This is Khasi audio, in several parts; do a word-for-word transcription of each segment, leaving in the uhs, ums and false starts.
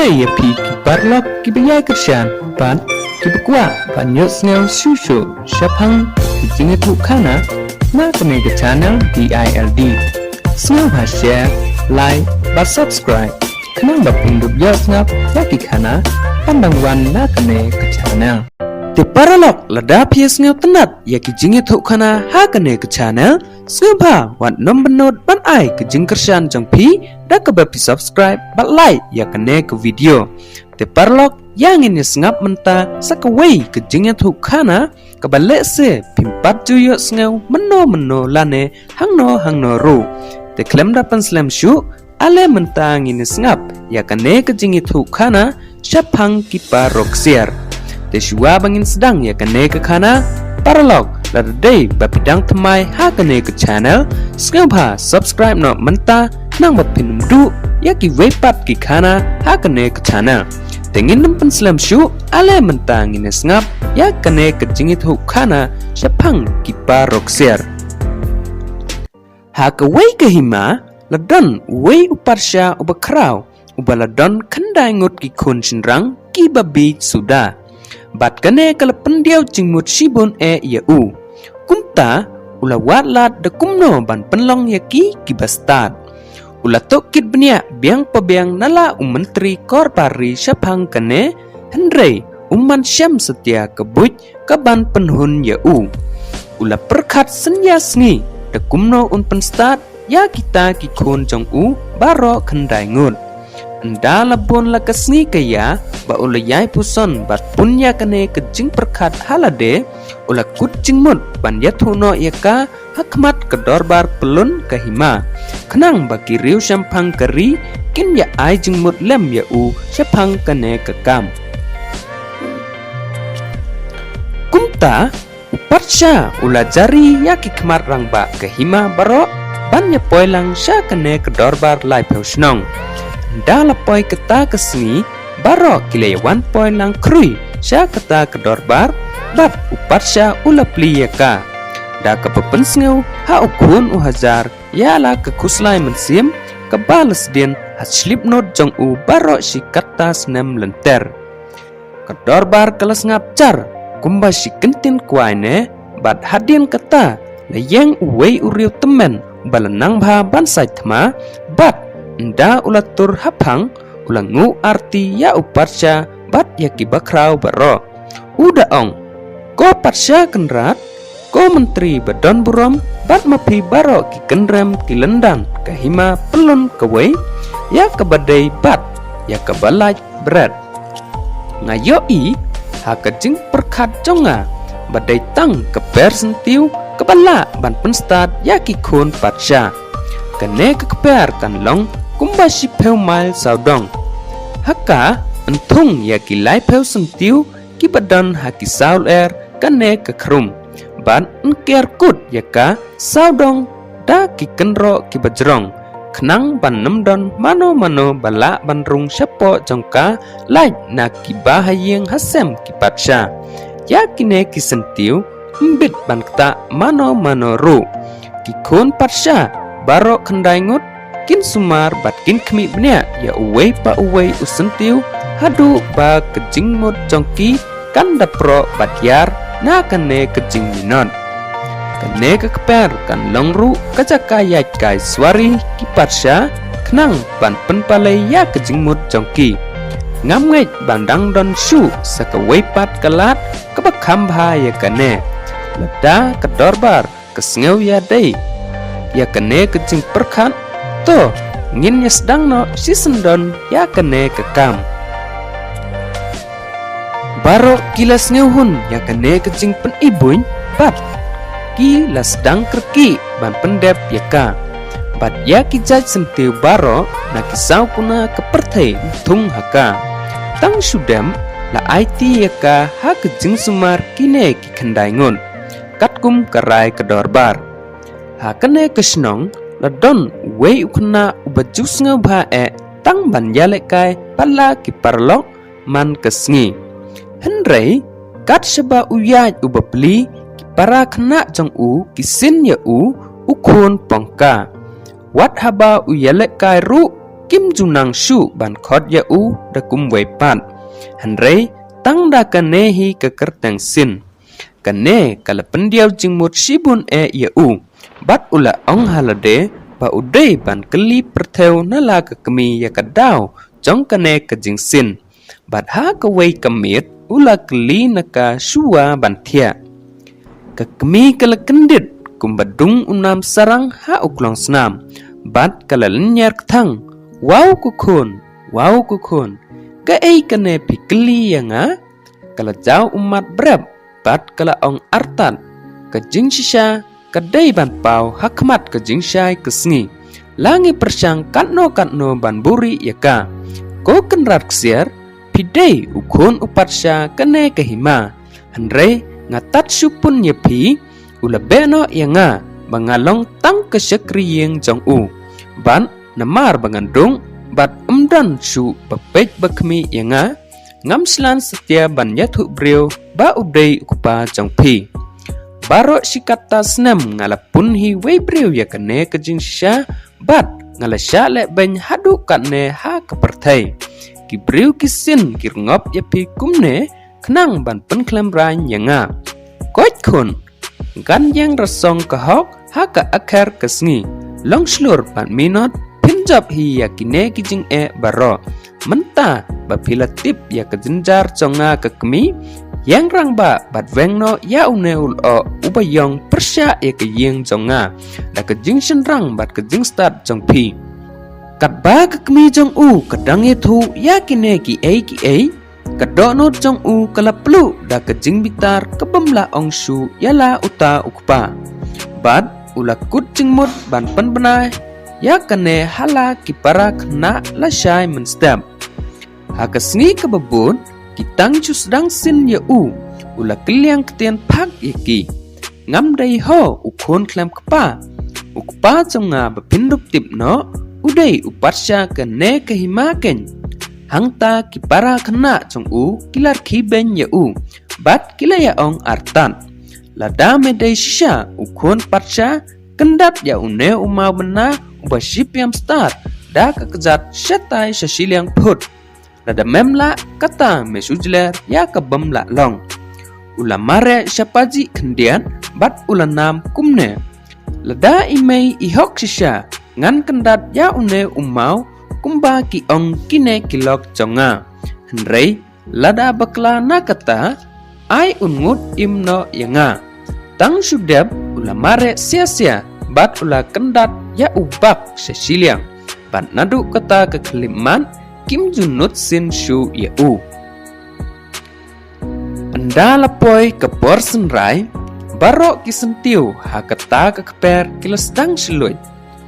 Ïa phi ki paralok kiba ïai kyrshan bad kiba kwah ban ïohsngew shuh shuh shaphang ki jingïathuhkhana na kane ka channel D I L D. Sngewbha share, like bad subscribe khnang ba phin dup ïohsngew ïa ki khana ban dang wan na kane ka channel. Te paralok, lada phi ïohsngew tynnat ïa ki jingïathuhkhana ha kane ka channel, sngewbha wat nym bynnud ban ai ka jingkyrshan jong phi da kaba phi subscribe bad like ïa kane ka video. Te paralok, ïa ngin ïa sngap mynta sa kawei ka jingïathuhkhana kaba lehse phim pat ju ïohsngew mynno mynno lane hangno hangno ruh. Te khlem da pynslem shuh, ale mynta ngin ïa sngap ïa kane ka jingïathuhkhana shaphang ki paralok ksiar. Te shuwa ba ngin sdang ïa kane ka khana, paralok, lada dei ba phi dang thymmai ha kane ka channel, sngewbha subscribe noh mynta khnang ba phin ym duh ïa kiwei pat ki khana ha kane ka channel. Te ngin nym pynslem shuh, ale mynta ngin ïa sngap ïa kane ka jingïathuhkhana shaphang ki paralok ksiar. Ha kawei ka hima la don uwei u patsha uba khraw, uba la don khyndai ngut ki khun shynrang kiba bieit suda. Bad kane ka la pyndiaw jingmut shibun eh ïa u. Kumta u la wad lad da kumno ban pynlong ïa ki kiba stad. U la tohkit bniah biang pa biang na la u myntri kor bar ri shaphang kane, hynrei um man shem satia ka buit ka ban pynhun ïa u. U la pyrkhat synñia sngi da kumno un pynstad ïa kita ki khun jong u baroh khyndai ngut. Ynda la bun la ka sngi ka ïa ba u la ïai puson bad pun ïa kane ka jingpyrkhat ha lade, u la kut jingmut ban ïathuh noh ïa ka ha khmat ka dorbar pyllun ka hima, khnang ba ki riew shemphang ka ri kin ïa ai jingmut lem ïa u shaphang kane ka kam. Kumta u patsha u la jari ïa ki khmat rangbah ka hima baroh ban ïa poi lang sha kane ka dorbar laiphew shnong. Ynda la poi kata ka sngi, baroh ki la ïa wan poi lang khrui sha kata ka dorbar, bad u patsha u la plie ïa ka da kaba pynsngew ha u khun u hajar ïa la ka khuslai mynsiem kaba la sdien ha slip note jong u baroh shi katta snem lynter. Ka dorbar ka la sngap jar kumba shi kyntien kwai ne, bad hadien kata la ïeng uwei u riew tymmen uba la nang bha ban sait thma, bad ynda u la tur ha phang u la nguh arti ïa u patsha bad ïa ki bakhraw baroh. U da ong, ko patsha kynrad, ko myntri ba don burom, bad ma phi baroh ki kynrem ki lyndan ka hima pyllun kawei, ïa kaba dei bad ïa kaba lait bret. Nga ïohi ha ka jingpyrkhat jong nga ba dei tang ka per syntiew kaba lah ban pynstad ïa ki khun patsha. Kane ka kper kan long kumba shiphew mail sawdong. Ha ka yn thung ïa ki laiphew syntiew kiba don ha ki saw lyer kane ka khrum, bad yn kiar kut ïa ka sawdong da ki kynroh kiba jrong, khnang ban nym don mano mano ba lah ban rung shapoh jong ka, lait na ki bahaïing hasem ki patsha. Ïa kine ki syntiew ym bit ban ktah mano mano ruh. Ki khun patsha baroh khyndai ngut kin sumar bad kin khmih bniah ïa uwei pa uwei u syntiew, haduh ba ka jingmut jong ki kan da proh bad ïar na kane ka jingminot. Kane ka kper kan long ruh ka jaka ïaid kai suwari ki patsha, khnang ban pynpalei ïa ka jingmut jong ki. Ngam ngeit ban dang don shuh sa kawei pat ka lad kaba kham bha ïa kane. Lada ka dorbar ka sngew ïadei ïa kane ka jingpyrkhat, to ngin ïa sdang noh shisyndon ïa kane ka kam. Baroh ki la sngewhun ïa kane ka jingpyni buiñ, bad ki la sdang kyrkieh ban pyndep ïa ka. Bad ïa ki jait syntiew baroh na ki saw kuna ka pyrthei thung ha ka. Tang shu dem la aiti ïa ka ha ka jingsumar kine ki khyndai ngut, katkum ka rai ka dorbar. Ha kane ka shnong la don uwei u khynnah uba ju sngewbha eh tang ban ïalehkai bad la ki paralok man ka sngi. Hynrei kat shaba u ïaid uba plie, ki para khynnah jong u ki sin ïa u u khun pongka. Wat haba u ïalehkai ruh kim ju nang shuh ban khot ïa u da kumwei pat. Hynrei tang da kane hi ka kyrteng Sin. Kane ka la pyndiaw jingmut shibun eh ïa u. Bad u la ong ha lade ba u dei ban kylli pyrthew na la ka kmie ïa ka daw jong kane ka jingsin. Bad ha kawei ka miet u la kylli na ka shuwa ban thiah. Ka kmie ka la kyndit kumba dung u nam sarang ha u klong snam. Bad ka la lynñiar kthang, "Waw ko khun, waw ko khun, kaei kane phi kylli ïa nga?" Ka la jaw ummat brep bad ka la ong artat, "Ka jingshisha ka dei ban paw ha khmat ka jingshai ka sngi. La ngi pyrshang katno katno ban buhrieh ïa ka. Ko kynrad ksiar, phi dei u khun u patsha kane ka hima. Hynrei nga tad shu pun ïa phi, u la beh noh ïa nga ba nga long tang ka shakri ïing jong u. Bad namar ba ngan dung bad ym don shuh ba peit ba khmih ïa nga, ngam shlan satia ban ïathuh briew ba u dei u kpa jong phi. Baroh shi katta snem nga la pun hi wei briew ïa kane ka jingshisha, bad nga la shah leh beiñ haduh katne ha ka pyrthei. Ki briew ki Sin ki rngop ïa phi kumne khnang ban pynkhlem rain ïa nga. Koit khun, gan ïeng rasong ka hok ha ka akher ka sngi. Long shlur bad minot, phin jop hi ïa kine ki jingeh baroh. Mynta ba phi la tip ïa ka jynjar jong nga ka kmie, ïeng rangbah bad weng noh ïa une u lyoh uba ïong pyrshah ïa ka ïing jong nga da ka jingshynrang bad ka jingstad jong phi." Katba ka kmie jong u ka dang ïathuh ïa kine kiei kiei, ka dohnud jong u ka la pluh da ka jingbitar ka bym lah ong shuh ïa la uta u kpa. Bad u la kut jingmut ban pynbna ïa kane ha la ki para khynnah lashai mynstep. Ha ka sngi kaba bud, ki tang shu sdang Sin ïa u, u la kylliang ktien phak ïa ki, "Ngam dei ho u khun khlem kpa. U kpa jong nga ba phin dup tip noh, u dei u patsha kane ka hima keiñ." Hangta ki para khynnah jong u ki la rkhie beiñ ïa u bad ki la ïa ong artat, "Lada me dei shisha u khun patsha, kyndat ïa une u maw bynna uba shiphiam stad da ka kjat shatai sha shiliang phut. Lada mem lah, kata me shu jler ïa ka bym lah long." U la mareh sha pajih khyndiat bad u la nam kumne, "Lada i mei i hok shisha, ngan kyndat ïa une u maw kumba ki ong kine ki lok jong nga. Hynrei lada bakla na kata, ai un ngut im noh ïa nga." Tang shu dep u la mareh sia sia bad u la kyndat ïa u bak sha shiliang. Bad naduh kata ka khyllipmat kim ju nud Sin shuh ïa u. Ynda la poi ka por synrai, baroh ki syntiew ha kata ka kper ki la sdang shluit.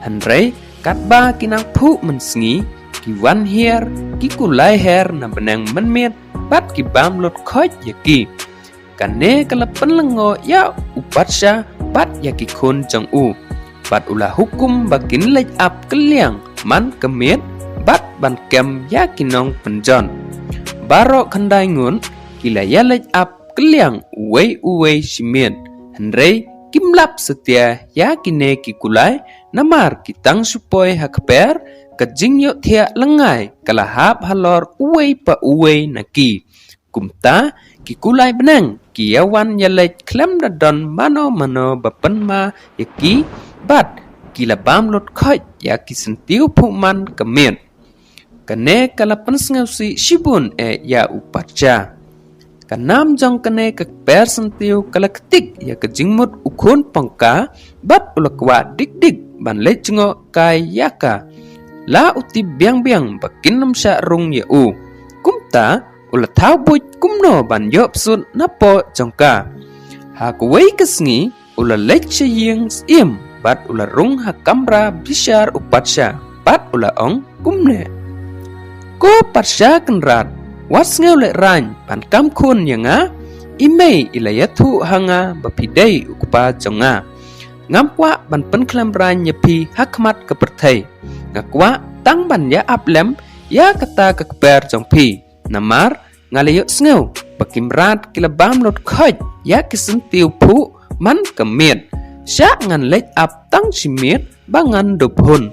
Hynrei katba ki nang phuh mynsngi, ki wan hiar, ki kulai her na bneng mynmiet bad ki bam lut khoit ïa ki. Kane ka la pynlyngngoh ïa u patsha bad ïa ki khun jong u. Bad u la hukum ba kin leit ap kylliang man ka miet bad ban kem ïa ki nongpynjot. Baroh khyndai ngut ki la ïa leit ap kylliang uwei uwei shi miet. Hynrei kim lap satia ïa kine ki kulai, namar ki tang shu poi ha kper, ka jingïohthiah lyngngai ka la hap halor uwei pa uwei na ki. Kumta, ki kulai bneng ki ïa wan ïa leit khlem da don mano mano ba pynma ïa ki, bad ki la bam lut khoit ïa ki syntiew phuh man ka miet. Kane ka la pynsngewsih shibun eh ïa u patsha. Ka nam jong kane ka kper syntiew ka la ktik ïa ka jingmut u khun pangka, bad u la kwah dik dik ban leit jngoh kai ïa ka. La u tip biang biang ba kin ym shah rung ïa u. Kumta, u la thaw buit kumno ban ïoh bsut napoh jong ka. Ha kawei ka sngi, u la leit sha ïing syiem bad u la rung ha kamra bishar u patsha bad u la ong kumne, "Ko patsha kynrad, wat sngew lehraiñ ban kam khun ïa nga, i mei i la ïathuh ha nga ba phi dei u kpa jong nga. Ngam kwah ban pynkhlem raiñ ïa phi ha khmat ka pyrthei. Nga kwah tang ban ïa ap lem ïa kata ka kper jong phi. Namar nga la ïohsngew ba ki mrad ki la bam lut khoit ïa ki syntiew phuh man ka miet. Shah ngan leit ap tang shi miet ba ngan dup hun."